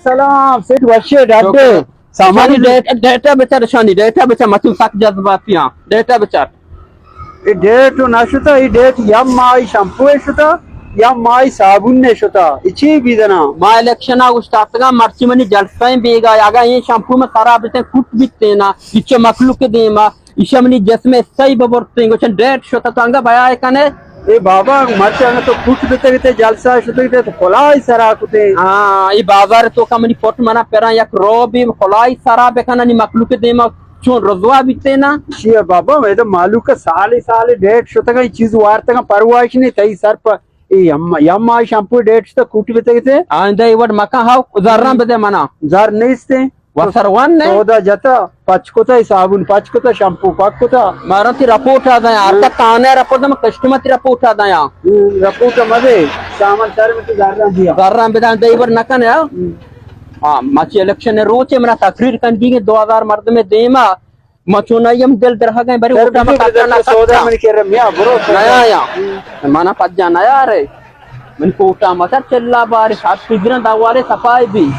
سلام سیٹ، وشے ڈاڈے؟ سامانی ڈیٹ، ڈیٹا بچار، شانی ڈیٹا بچار، مچو سک جذباتی ہاں، ڈیٹا بچار۔ اے ڈیٹ نہ شتا، اے ڈیٹ یا مائی شمپو شتا، یا مائی صابون نے شتا۔ اے چی بیدنا؟ ما الیکشن ءَ اوشتاتگاں، مرچی منی جلسہ ایں بیگا، اگا اے شمپو میں خراب بیتیں، کٹ بیتیں نا، اچو مخلوق دیما، ایشا منی جسم حصہ ہی ببرتیں، گوشن ڈیٹ شتا تو انگا بیا کنے۔ اے بابا، مرچی انگا تو کٹ بیتگ تے، جلسہ شتگ تے، تو کلائی سرا کتے۔ ہاں، اے بازار تو کا منی فٹ منا پرا یک رو بھی کلائی سرا بکننی مخلوق دیما۔ چون رزوا بیتے نا؟ چی بابا، میں تو مالو کا سالے سالے ڈیٹ شتگا، یہ چیز وارتگا، پرواش نہیں، تئی سر پر، اے یم، یم آئی شمپو ڈیٹ شتا کوٹی بیتے گتے۔ آئندہ یہ وڈ مکان ہاو، زران بدے منا۔ زر نیستے۔ وسر وان نے؟ سودا جتا، پچ کتا، صابون پچ کتا، شمپو پچ کتا۔ مارا تی رپورٹ آ دایا، آرتا تانے رپورٹ، میں کسٹمر تی رپورٹ آ دایا۔ ہم، رپورٹ مدے، سامان سر میں تو زران دیا۔ زران بدان دے ور نکن یا۔ ہم۔ ہاں، مچی الیکشن روچے منا تقریر کن دیگے دو ہزار مردم دیما۔ ما چونائی ہم دل درہگیں، بری سر، اوٹا ما بجو، بجو، کٹا نہ سودا کٹا۔ من کر رہا، میا، برو، سودا۔ نیا یا۔ ہم۔ منا پجا نیا رے۔ من کوٹا ما سر چلا بارے، سات پگرن دوارے صفائی بھی۔